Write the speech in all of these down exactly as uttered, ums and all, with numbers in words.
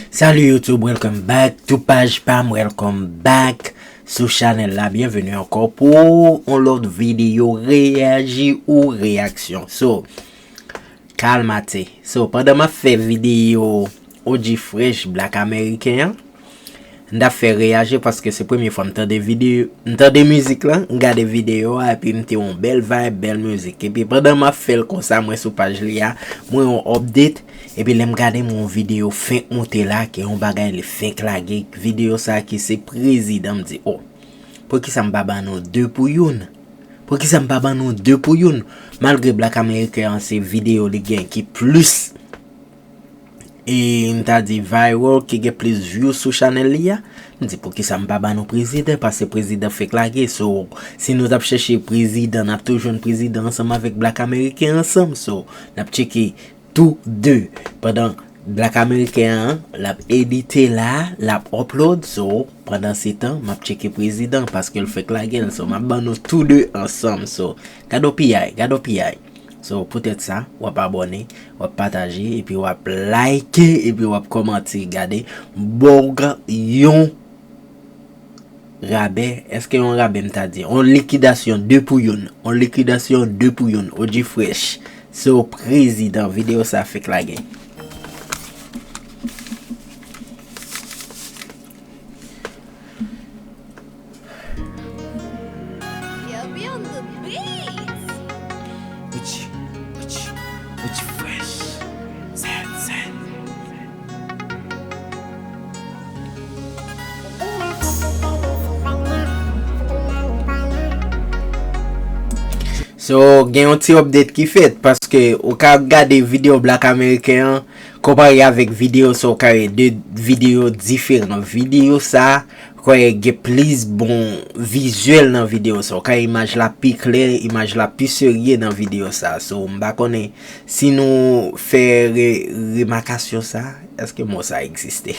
Salut YouTube, welcome back to paj pa m, welcome back sou chanèl la. Byenveni ankò pou yon lòt videyo reyaji ou reyaksyon. So, Kalmate. So, pandan m ap fè videyo O G Fresh Black Ameriken an, m t ap fè reyaji paske se premye fwa m tande videyo, m tande mizik lan, m gade videyo a, epi m te yon bèl vibe, bèl mizik. Epi pandan m ap fè l konsa, mwen sou paj li a, mwen yon update, epi lè m gade m yon videyo fenk moute la, ke yon bagay li fenk lage, videyo sa ki se prezidan, m di, oh, poukisa m pa ban nou de pou youn? Poukisa m pa ban nou de pou youn? Malgre Black American an se videyo li gen ki plis, e m ta di viral, ki gen plis view sou chanèl li a, m di poukisa m pa ban nou prezidan, paske prezidan fèk lage. So, si nou t ap chèche prezidan, n ap tou jwenn prezidan ansanm avèk Black American ansanm. So, n ap tcheke tou de. Pandan Black American an, l ap edite la, l ap upload. So, pandan se tan, m ap tcheke prezidan paske l fèk lage l. So, m ap ban nou tou de ansanm. So, gade yon piyay, gade yon piyay. So, poutèt sa, w ap abòne, w ap pataje, epi w ap like, epi w ap kòmante. Gade, m ba w yon rabè, èske yon rabè m ta di? On likidasyon de pou youn. On likidasyon de pou youn. O G Fresh. Se w prezidan, videyo sa fèk lage. Yo, be on the beat. O G, O G, O G Fresh. Sèt, sèt. So, gen yon ti update ki fèt, paske ou ka gade videyo Black American an, konpare avèk videyo sa, ou ka wè de videyo diferan. Videyo sa, kwè gen plis bon vizyèl nan videyo sa. Ou ka wè imaj la pi klè, imaj la pi serye nan videyo sa. So, m pa konnen si nou fè re-, remakasyon sa, èske mo sa egziste?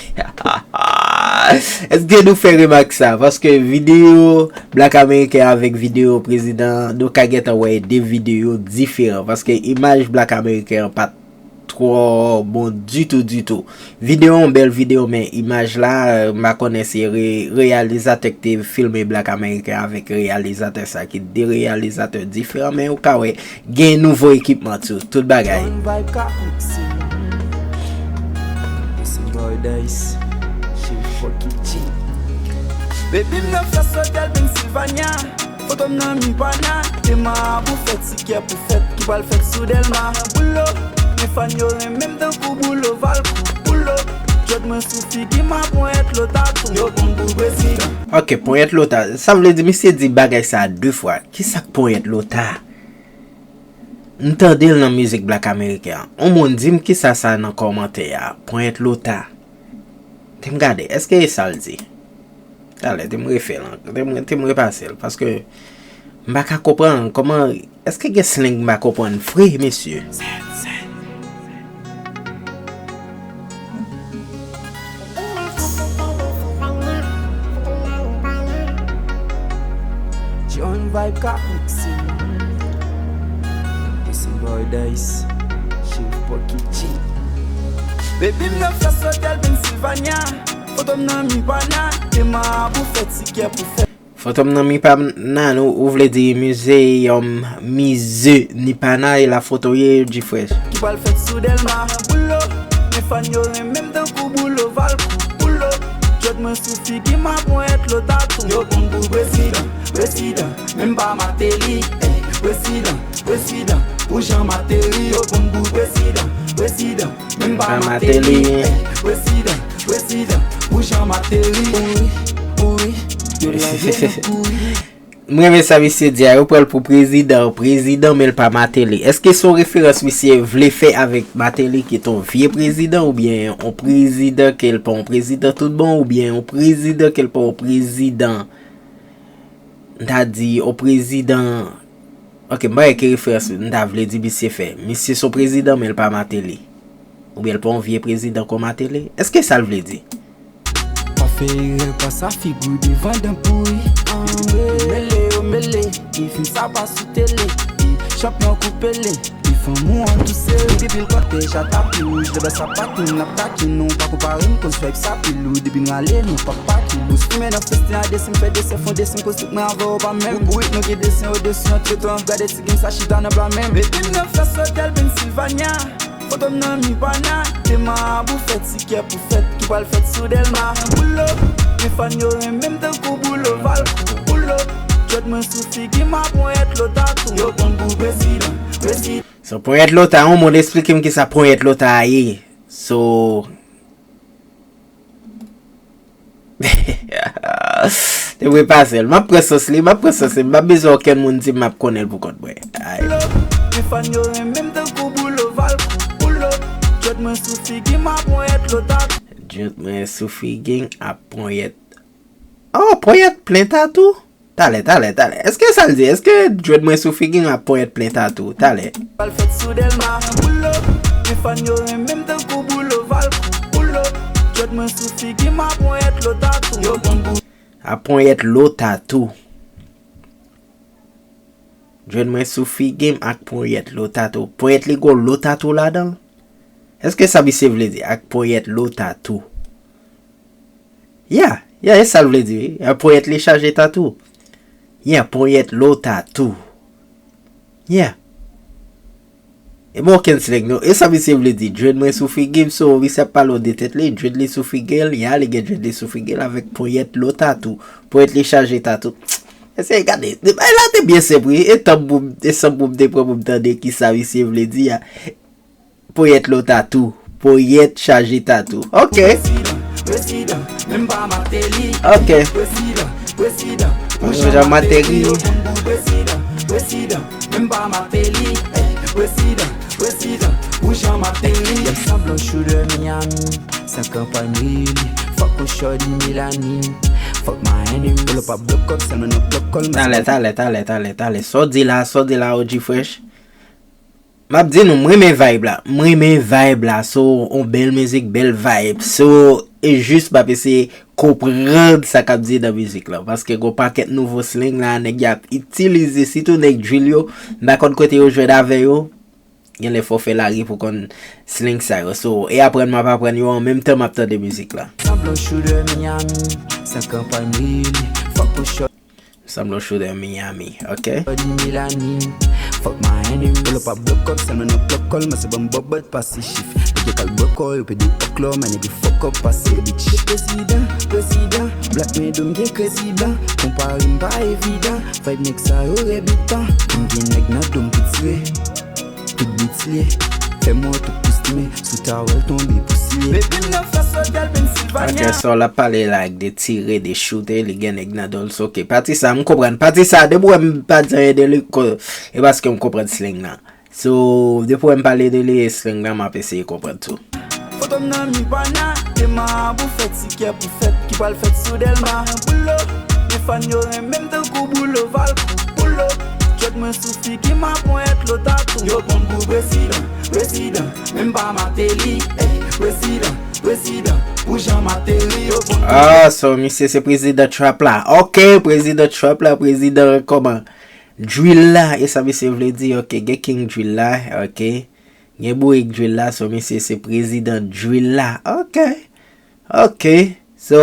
Èske nou fè remak sa? Paske videyo Black American avèk videyo prezidan, nou ka gentan wè de videyo diferan. Paske imaj Black American an pa t twò bon ditou, ditou. Videyo an bèl videyo, men imaj la, euh, m pa konnen si re-, reyalizatè ki te filme Black American avèk reyalizatè sa ki de reyalizatè diferan, men ou ka wè gen nouvo ekipman tou, tout bagay. John Vibe ka mixé. Listen boy Dice, Chef Pocky G. Baby, m nan Fès Lotèl, Pennsylvania. Foto m nan Mipana, dema pou fèt, tikè pou fèt, ki pral fèt sou Dèlma. Boulo, men fan yo renmen m tankou Boulo Valkou. Boulo, djòd mwen sou figi m a ponyèt lota tou. Yo konn pou prezidan. Ok, ponyèt lota. Sa vle di, misye di bagay sa de fwa. Kisa k ponyèt lota? M tande l nan mizik Black American an. On moun di m kisa sa nan kòmantè a. Ponyèt lota. Te m gade, èske e sa l di? Talè, te m refè l ankò. Te m, te m repase l. Paske m pa ka konprann kòman, èske gen slang m pa konprann vre, mesye? John Vibe ka mixé. Listen boy Dice, Chef Pocky G. Baby, m nan Fès Lotèl, Pennsylvania. Foto m nan Mipana, dema pou fèt, tikè pou fèt. Foto m nan Mipana, ou, ou vle di Museum, Mize Nipana, e la foto ye, G Fresh. Ki pral fèt sou Dèlma. Boulo, men fan yo renmen m tankou Boulo Valkou. Boulo, djòd mwen sou figi m a ponyèt lota tou. Yo konn pou prezidan, prezidan, menm pa Martelly, eh, prezidan, prezidan, pou Jan Martelly. Yo konn pou prezidan, prezidan, menm pa Martelly, eh, prezidan, prezidan, pou Jan Martelly. Wi, wi, yo lage nan kouri. M renmen sa misye di a, yo pran l pou prezidan, prezidan, men l pa Martelly. Èske se yon referans misye vle fè avèk Martelly ki t on vye prezidan, oubyen on prezidan ke l pa on prezidan tout bon, oubyen on prezidan ke l pa on prezidan, m ta di, on prezidan, ok, m pa wè ki referans m ta vle di misye fè. Misye se on prezidan, men l pa Martelly. Oubyen l pa yon vye prezidan kon Martelly? Èske sa l vle di? Pa fè erè, pa sa figi w devan dan pouri. Yo mele, yo mele, e fim sa pa sou tele. E chanpyon koupe le, e Fanm ou an tou sere, depi l kote, ja tapi wouj, lè bè sa pakin, n ap takin, nou pa konpare, m konn swag sa pi lou, depi n rale, nou pa pakin. Bous fimen nan festen a, desin, m fè desen, fon desen, koz tout mwen avè w pa menm. Pou bourik, nou gen desen odesi, antre tan, gade ti gen sa chita nan pla menm. Depi m nan fè sotèl Pennsylvania, foto m nan Nirvana, te mabou fè ti kè pou fèt, ki pral fèt sou Dèlma. Boulo, men fan yo renmen m tankou Boulo Val. Boulo, djwèt mwen sou figi m, a ponyèt lo tatou. Yo pran m pou prezidan, prezidan. So, ponyèt lota, yon moun esplike m kisa ponyèt lota a ye. So, te vre pase l. M ap pran sans li, m ap pran sans li. M p ap bezwen okenn moun di m m ap konnen l pou kont mwen. Ay. Men fan yo renmen m tankou Boulo Val. Boulo, djwèt mwen sou figi m, a ponyèt lota. Djwèt mwen sou figi m, a ponyèt. Oh, ponyèt plen tatou? Talè, talè, talè. Èske sa l di? Èske djwèt mwen sou figi m ap ponyèt plen tatou? Talè. Pral fèt sou Dèlma. Boulo, men fan yo renmen m tankou Boulo Val. Boulo, djwèt mwen sou figi m, a ponyèt lo tatou. Yo pran m pou. A ponyèt lo tatou. Djwèt mwen sou figi m ak ponyèt lo tatou. Ponyèt li gon lo tatou ladan l? Èske sa misye vle di ak ponyèt lo tatou? Yeah, yeah, e sa l vle di, wi. Yon ponyèt li chaje tatou. Yeah, ponyèt lo tatou. Yeah. E bon, okenn slang, non. E sa misye vle di, dread mwen sou figi m, so, misye ap pale w de tèt li, dread li sou figi l, yeah, li gen dread li sou figi l avèk ponyèt lo tatou. Ponyèt li chaje tatou. Mesye, gade, de bay la te byen senp, wi. E tan pou m, e san pou m te pran pou m tande ki sa misye vle di a. Ponyèt lo tatou. Ponyèt chaje tatou. Ok. Prezidan, prezidan, menm pa Mateli. Ok. Prezidan, prezidan, Jan Mateli. Prezidan, prezidan, menm pa Mateli. Ey, prezidan, prezidan, pou Jan Mateli. Sanblan shooter Miami, san kanpay Mili. Fòk ou shorty Melanie. Fòk my enemy. Pull up a block up, sèlman nan block call. Talè, talè, talè, talè, talè. Sa w di la, sa w di la, O G Fresh. M ap di nou, m renmen vibe la. M renmen vibe la. So, on bèl mizik, bèl vibe. So, e jis m ap eseye konprann sa k ap di nan mizik la. Paske gon pakèt nouvo slang la, nèg y ap itilize, sitou nèg drill yo. M pa konn kote yo jwenn avè yo. Genlè fò w fè lari pou konn slang sa yo. So, e aprann m ap aprann yo an menm tan m ap tande mizik la. Sanblan shooter Miami, san kanpay Mili. Fòk ou short. Sanblan shooter Miami, ok. Di Melanie, fuck my enemy. Pull up a block up, sèlman nan block call, mwen se bon bobot pase chif. Nèg yo kal bòkò, yo pede òklò, my nigga fuck up pase bitch. Prezidan, prezidan, black men dom gen krezi blan. Konpare m pa evidan, vibe nèg sa yo rebitan. M gen nèg nan dom pou tire. Tout boutilye, fè mwen tout pousime, sou tawèl tonbe pousiye. Depi m nan fè sòl Pennsylvania. Ok, so l ap pale la de tire, de choute, li gen nèg nan do l, so ok. Pati sa, m konprann. Pati sa, depi w wè m pa di anyen de li, ko-, e paske m konprann slang nan. So, depi w wè m pale de li, e slang nan, m ap eseye konprann tou. Foto m nan Nirvana, te mabou fè ti kè pou fèt, ki pral fèt sou Dèlma. Boulo, men fan yo renmen m tankou Boulo Val. Boulo, djòd mwen sou figi m a ponyèt lo tatou. Yo pran m pou prezidan, prezidan, menm pa Mateli. Ey, prezidan, prezidan, pou jan Mateli, yo pran m pou Ah, so misye se prezidan Trump la. Ok, prezidan Trump la, prezidan kòman? Drill la, e sa misye vle di, ok, gen King Drill la, ok. Gen bourik drill la, so misye se prezidan drill la. Ok. Ok. So,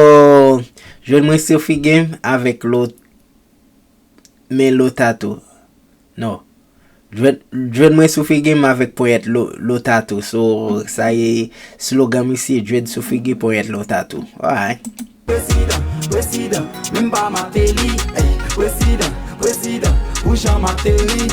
jwenn mwen sou figi m avèk lo, men lo tatou. Non. Jwenn, jwenn mwen sou figi m avèk ponyèt lo, lo tatou. So, sa ye slogan misye, dread sou figi, ponyèt lo tatou. Alright. Prezidan, prezidan, menm pa Mateli. Ey, prezidan, prezidan, pou jan Mateli.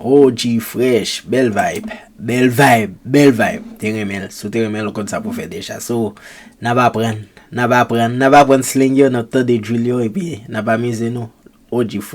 O G Fresh, bèl vibe, bèl vibe, bèl vibe. Te renmen l. Si w te renmen l, ou konn sa pou fè deja. So, n ap aprann, n ap aprann, n ap aprann slang yo, n ap tande drill yo, epi n ap amize nou. O G Fresh.